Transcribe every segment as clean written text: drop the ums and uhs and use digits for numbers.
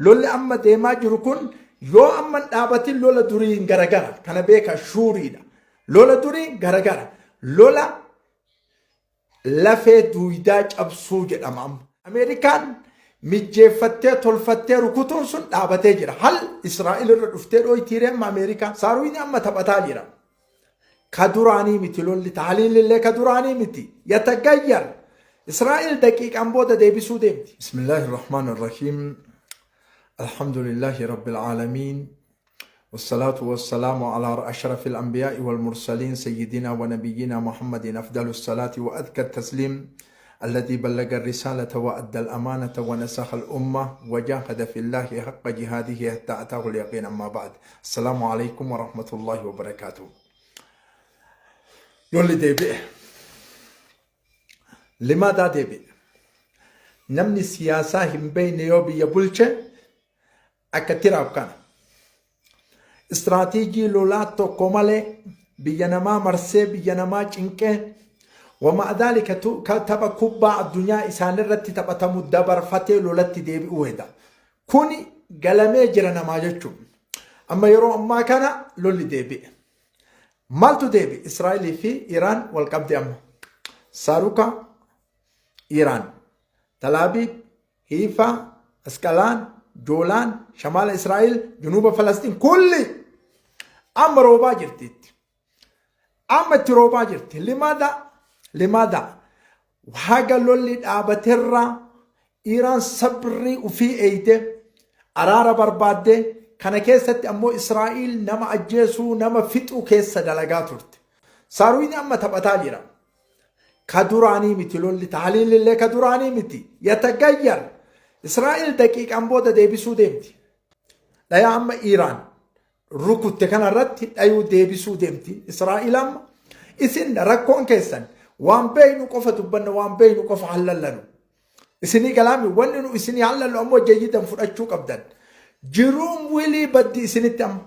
Lolli amma deemaa jiru kun yoo amma hin dhaabatin lola duriin garagara. Kana beeka shuuriidha. Lola duriin garagara. Lola lafee duuydaa cabsuu jedhama amma. Ameerikaan mijjeeffattee tolfattee rukutuun sun dhaabatee jira. Hal Israa'el irra dhuftee dhooytiiree amma Ameerikaan saaruuyni amma taphataa jira. Ka duraanii miti lolli tahaliilillee ka duraanii miti. Yatagayyar. Israa'el daqiiqaan booda deebisuu deemti. Bismillaahi Rahmaan Rahiim. Alhamdulillahi Rabbil Aalamiin. والصلاة والسلام على أشرف الأنبياء والمرسلين سيدنا ونبينا محمد أفضل الصلاة وأذكى التسليم الذي بلغ الرسالة وأدى الأمانة ونسخ الأمة وجاهد في الله حق جهاده حتى أتاه اليقين أما بعد السلام عليكم ورحمة الله وبركاته. Lolli deebi'e. Limaadaa deebi'e. Namni siyaasaa hin beekne yoo biyya bulche akka tiraaf kana. Istiraatiijii lolaa tokko malee biyya namaa marsee biyya namaa cinqee wama dhaalika tapha kubbaa addunyaa isaanirratti taphatamu dabarfatee lolatti deebi'uu heda. Kuni galamee jira namaa jechuun. Amma yeroo ammaa kana lolli deebi'e. Maaltu deebi'e? Israa'elii fi Iraan wal qabde amma. Saaruka Iraan, Talaabiib, Hiifaa, Asqalaan, Joolaan, Shamaala Israa'el, Junuuba Falastiin kulli amma roobaa jirti itti. Amma itti roobaa jirti. Limaada limaada haga lolli dhaabaterraa Iraan sabrii ufii eeyte araara barbaadde kana keessatti ammoo Israa'el nama ajjeesuu nama fixuu keessa dalagaa turte. Saaruuyni amma taphataa jira. Ka duraanii miti lolli tahaliilillee ka duraanii miti. Yatagayyar. Israa'el daqiiqaan booda deebisuu deemti. Dhayaa amma Iraan rukutte kanarratti dhayuu deebisuu deemti. Israa'el amma isin rakkoon keessan waan beeynu qofa dubbanna waan beeynu qofa hallallanu. Isinii galaami wanni nu isinii hallallu ammoo jayyidan fudhachuu qabdan. Jiruun wilii baddi isinitti amma.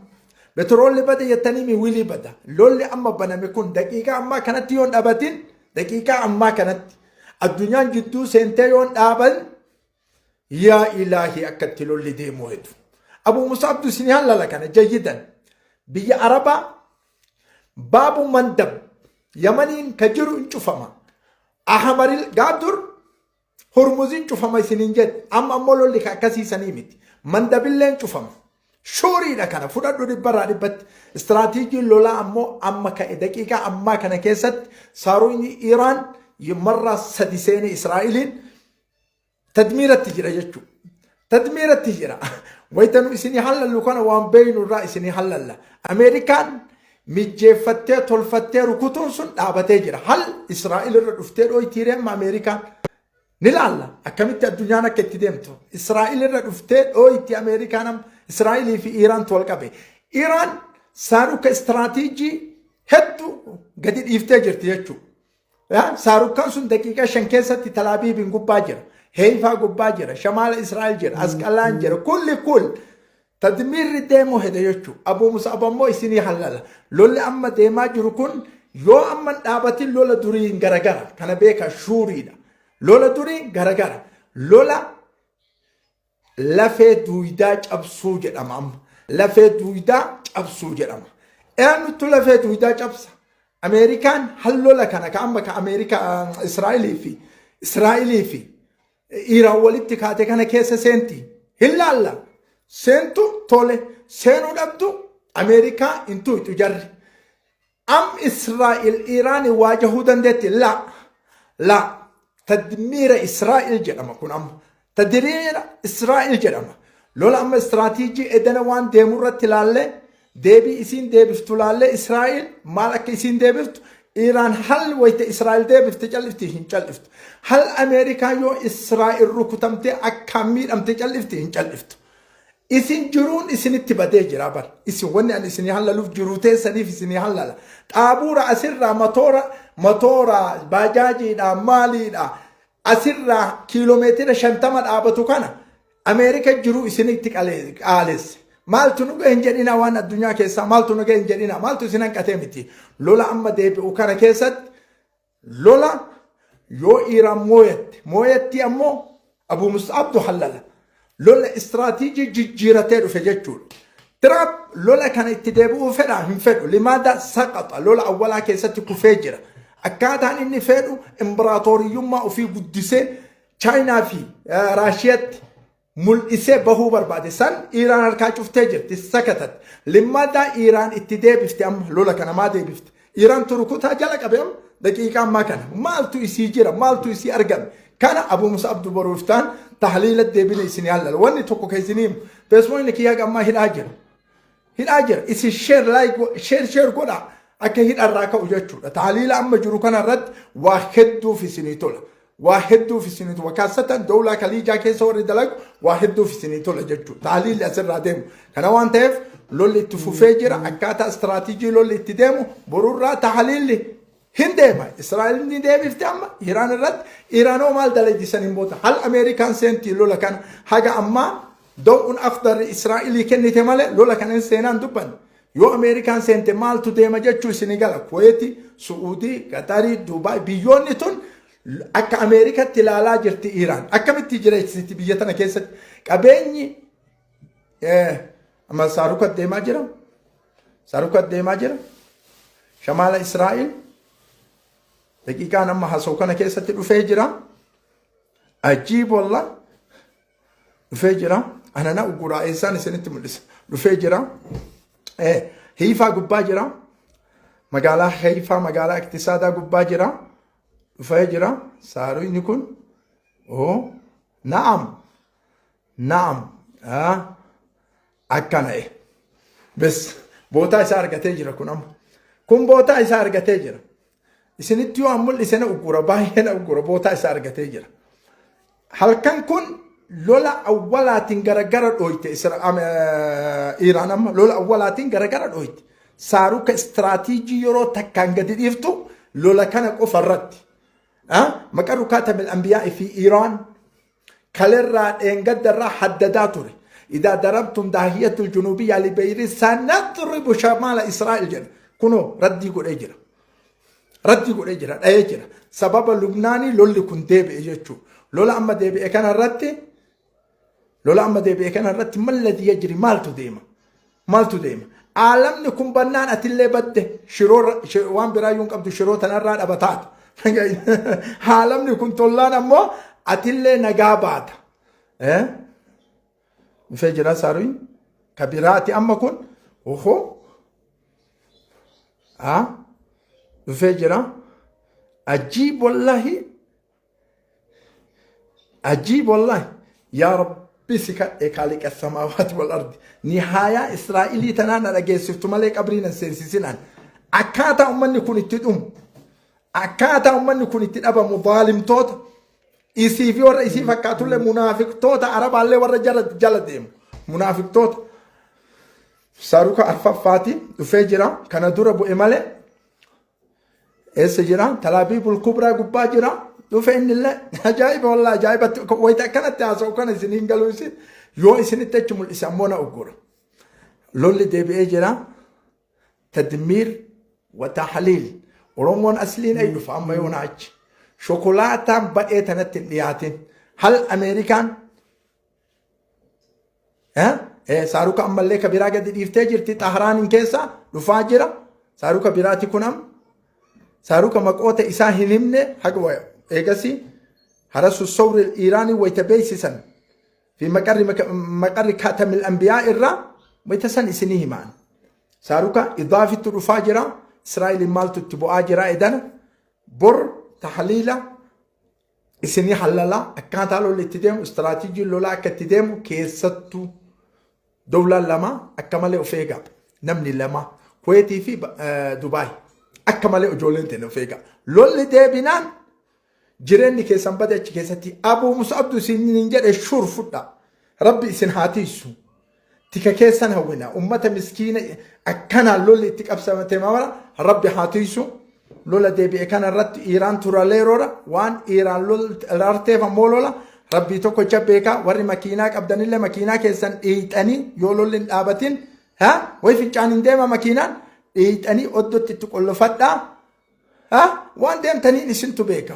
Betroolli bada jettanii mi wilii bada. Lolli amma baname kun daqiiqaa ammaa kanatti yoon dhabatin daqiiqaa ammaa kanatti addunyaan jidduu seentee yoon dhaaban yaa ilaahii akkatti lolli deemuu hedu. Abuu Musaabdu isinii hallala kana jayyidan. Biyya Arabaa baabu mandab Yamaniin ka jiru hin cufama. Ahamaril gaaf dur Hurmuziin cufama isiniin jedhe amma ammoo lolli ka akkasiisanii miti. Mandabilleen cufama. Shuuriidha kana fudhadhu dhibbarraa dhibbatti. Istiraatiijiin lolaa ammoo amma ka'e daqiiqaa ammaa kana keessatti saaruuyni Iraan marraa sadi seenee Israa'eliin tadmiiratti jira jechuudha. Tadmiiratti jira. Wayita nu isinii hallallu kana waan beeynu irraa isinii hallalla. Ameerikaan mijjeeffattee tolfattee rukutuun sun dhaabatee jira. Hal Israa'el irra dhuftee dhooytiiree amma Ameerikaan ni laalla. Akkamitti addunyaan akka itti deemtu. Israa'el irra dhuftee dhooyti Ameerikaan amma Israa'elii fi Iiraantu wal qabe. Iraan saaruka istiraatiijii hedduu gadi dhiiftee jirti jechuudha. Saarukkaan sun daqiiqaa 5 keessatti Talaabiibiin gubbaa jira. Heeyfaa gubbaa jira. Shamaala Israa'el jira. Asqalaan jira. Kulli kul. Tadmiirri deemuu heda jechuudha. Abuu Mus'ab ammoo isinii hallala. Lolli amma deemaa jiru kun yoo amma hin dhaabatin lola duriin garagara. Kana beeka shuuriidha. Lola duriin garagara. Lola lafee duuydaa cabsuu jedhama amma. Lafee duuydaa cabsuu jedhama. Eenyutu lafee duuydaa cabsa? Ameerikaan hallola kana ka amma ka Ameerikaa Israa'elii fi Israa'elii fi Iiraan walitti kaate kana keessa seenti. Hin laalla. Seentu tole. Seenuu dhabdu Ameerikaa hin tuqxu jarri. Am Israa'el Iiraanii waajahuu dandeetti? La. La. Tadmiira Israa'el jedhama kun amma. Tadmiira Israa'el jedhama. Lola amma istiraatiijii edana waan deemu irratti ilaallee deebii isiin deebiftu ilaallee Israa'el maal akka isiin deebiftu Iiraan hal wayita Israa'el deebifte callifti hin calliftu. Hal Ameerikaa yoo Israa'el rukutamtee akkaan miidhamte callifti hin calliftu. Isin jiruun isinitti badee jira bar. Isin wanni ani isinii hallaluuf jiruu teessaniif isinii hallala. Xaabuura asirraa matoora matoora baajaajiidha maaliidha asirraa kiiloomeetira 50 dhaabatu kana Ameerika jiruu isinitti qaalesse. Maaltu nu gahe hin jedhina waan addunyaa keessaa maaltu nu gahe hin jedhina maaltu isin hanqatee miti. Lola amma deebi'u kana keessatti Lola yoo Iiraan mooyatte, mooyatti ammoo Abuu Mus'abtu hallala. Lola istiraatiijii jijjiiratee dhufe jechuudha. Tiraamp lola kana itti deebi'uu fedhaa hin fedhu. Limaada saqaxa lola awwalaa keessatti kufee jira. Akkaataan inni fedhu imbiraatooriyyummaa ofii guddisee Chaayinaa fi Raashiyatti mul'isee bahuu barbaade. San Iiraan harkaa cuftee jirti sakatat. Limmadaa Iiraan itti deebifte amma lola kana maa deebifte? Iiraan turukutaa jala qabe amma daqiiqaa ammaa kana maaltu isii jira maaltu isii argame? Kana Abu Musa Abdu boruuftaan tahliila deebine isin yaallala. Wanni tokko kan isin himu feesbuukni kiyyaa ammaa hidhaa jira. Hidhaa jira. Isin share like share share godhaa akka hidharraa ka'u jechuudha. Tahliila amma jiru kana irratti waa hedduuf isinii tola. Waa hedduuf isinii tola. Kaasatan dowlaa kaliijaa keessa warri dalagu waa hedduuf isinii tola jechuudha. Tahliilli asirraa deemu. Kana waan ta'eef lolli itti fufee jira. Akkaataa istiraatiijii lolli itti deemu borurraa tahliilli hin deema. Israa'el ni deebifte amma Iraan irratti. Iraan hoo maal dalagdi saniin booda? Hal Ameerikaan seentii lola kana haga ammaa daw'un afdarri Israa'elii kennite malee lola kana hin seenaan dubbanne. Yoo Ameerikaan seente maaltu deema jechuu isinii gala. Kuweeti, Su'uudii, Qatarii, Dubaay biyyoonni tun akka Ameerikatti ilaalaa jirti Iraan. Akkamitti jireessiti biyya tana keessatti? Qabeenyi amma saaruka deemaa jira. Saaruka deemaa jira. Shamaala Israa'el daqiiqaan amma haasa'u kana keessatti dhufee jira. Ajiib wallah dhufee jira. Anana uguraa eessaan isinitti mul'isa. Dhufee jira. Hiifaa gubbaa jira. Magaalaa Hiifaa magaalaa Iktisaadaa gubbaa jira. Dhufee jira. Saaruun kun. Oo. Na'am. Na'am. Akkana e. Bes bootaa isaa argatee jira kun amma. Kun bootaa isaa argatee jira. Isinitti yoo an mul'ise na uggura baay'ee na uggura bootaa isaa argatee jira. Halkan kun lola awwalaatiin garagara dhooyte Iraan amma lola awwalaatiin garagara dhooyte. Saaruka istiraatiijii yeroo takkaan gadi dhiiftu lola kana qofa irratti. Maqaa rukaatamil anbiyaa fi Iraan kalerraa dheengaddarraa haddadaa ture. Idaa darabtum daahiyatul junuubiyyaa libeyri sanadribu shamaala Israa'el jedha. Kunoo raddii godhee jira. Raddii godhee jira, dhahee jira. Sababa Lubnaanii lolli kun deebi'e jechuudha. Lola amma deebi'e kana irratti lola amma deebi'e kana irratti malladii yajri maaltu deema? Maaltu deema? Aalamni kun bannaan atillee badde shiroo waan biraa iyyuu hin qabdu shiroo tanarraa dhabataata. Haalamni kun tollaan ammoo atillee nagaa baata. Dhufee jira saaruun ka biraati amma kun ohoo dhufee jira. Ajiib wallaahi Ajiib wallahi yaa rabbi si kadhe kaaliqa samaawaati wal ardi nihaayaa Israa'ilii tanaa na dhageessiftu malee qabrii nan seensisinaan akkaataa ummanni kun itti dhumu akkaataa ummanni kun itti dhabamu zaalimtoota isii fi warra isii fakkaatullee munaafiqtoota arabaallee warra jala jala deemu munaafiqtoota saaruka arfaffaati dhufee jira kana dura bu'e malee Eessa jira? Talaabiibul Kubraa gubbaa jira. Dhufe innillee ajaa'iba wallaa ajaa'ibatti wayita akkanatti haasa'u kana isiniin galuu isin yoo isinitti achi mul'ise ammoo na uggura. Lolli deebi'ee jira. Tadmiir wa tahliil. Oromoon asliin ay dhufa amma yoona achi. Shokolaataan badhee tanatti hin dhiyaatin. Hal Ameerikaan Saaruka ammallee ka biraa gadi dhiiftee jirti Xahraaniin keessa dhufaa jira. Saaruka biraati kun amma. Saaruka maqoota isaa hin himne haga eegasi harasu sawri Iiraanii wayita beeksisan fi maqarri maqarri kaatamil anbiyaa irraa wayita san isinii himaan. Saaruka idaafitti dhufaa jira. Israa'eliin maaltu itti bu'aa jira edana. Bor tahliila isinii hallalaa akkaataa lolli itti deemu istiraatiijiin lolaa akka itti deemu keessattuu dowlaan lama akka malee of eegaa namni lama Kuweetii fi Dubaay akka malee ijoolleen ta'e of eegaa lolli deebinaan jireenyi keessan bade achi keessatti Abuu Musabdu isiniin jedhe shur fudha rabbi isin haa tiisu tika keessan hawwina ummata miskiina akkanaan lolli itti qabsamate mara rabbi haa tiisu lola deebi'e kana irratti Iiraan turaleeroodha waan Iiraan lolarteef ammoo lola rabbii tokkocha beekaa warri makiinaa qabdanillee makiinaa keessan dhiixanii yoo lolli hin dhaabatin ha way fincaan hin deema makiinaan dhiixanii oddootti itti qollofadhaa ha waan deemtaniin isintu beeka.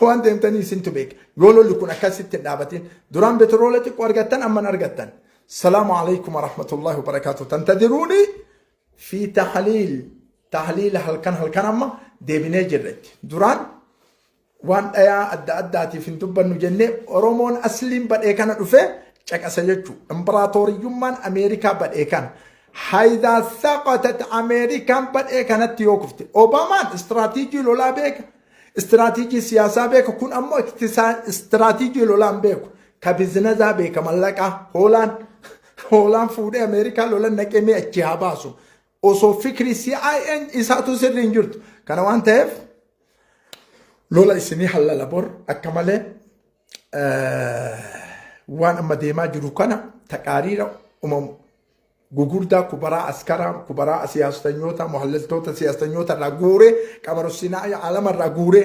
Waan deemtanii isintu beeka. Yoo lolli kun akkasitti hin dhaabatin duraan betroola xiqqoo argattan amman argattan. Salaamu alaikum warahmatullahi wabarakaatu. Tantadiruuni fi tahliil tahliila halkan halkan amma deebinee jirretti. Duraan waan dhayaa adda addaatiif hin dubbannu jennee Oromoon asliin badhee kana dhufee caqasa jechuu. Imbiraatooriyyummaan Ameerikaa badhee kana. Haydaa saqatat Ameerikaan badhee kanatti yoo kufte. Obaamaan istiraatiijii lolaa beeka. Istiraatiijii siyaasaa beeka. Kun ammoo istiraatiijii lolaa hin beeku. Ka bizinazaa beeka mallaqaa hoolaan hoolaan fuudhee Ameerikaa lolan naqee mee achi haa baasu. Osoo fikri CIN isaatu sirrii hin jirtu. Kana waan ta'eef lola isinii hallala bor akka malee waan amma deemaa jiru kana taqaariira umamu gugurdaa kubaraa askaraa kubaraa siyaastanyoota muhallaltoota siyaastanyoota irraa guuree qamaru sinaa alama irraa guuree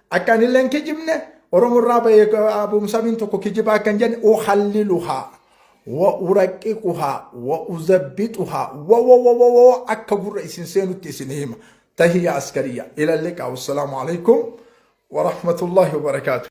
akka ani illee hin kijibne Oromoo irraa bahee abuumsamiin tokko kijibaa akka hin jenne uhalliluhaa wa uraqiquhaa wa uzabbixuhaa wa wa wa wa wa akka gurra isin seenutti isin hima. Tahiyya askariya. Ila liqaa. Wassalaamu alaikum wa rahmatullahi wa barakaatuh.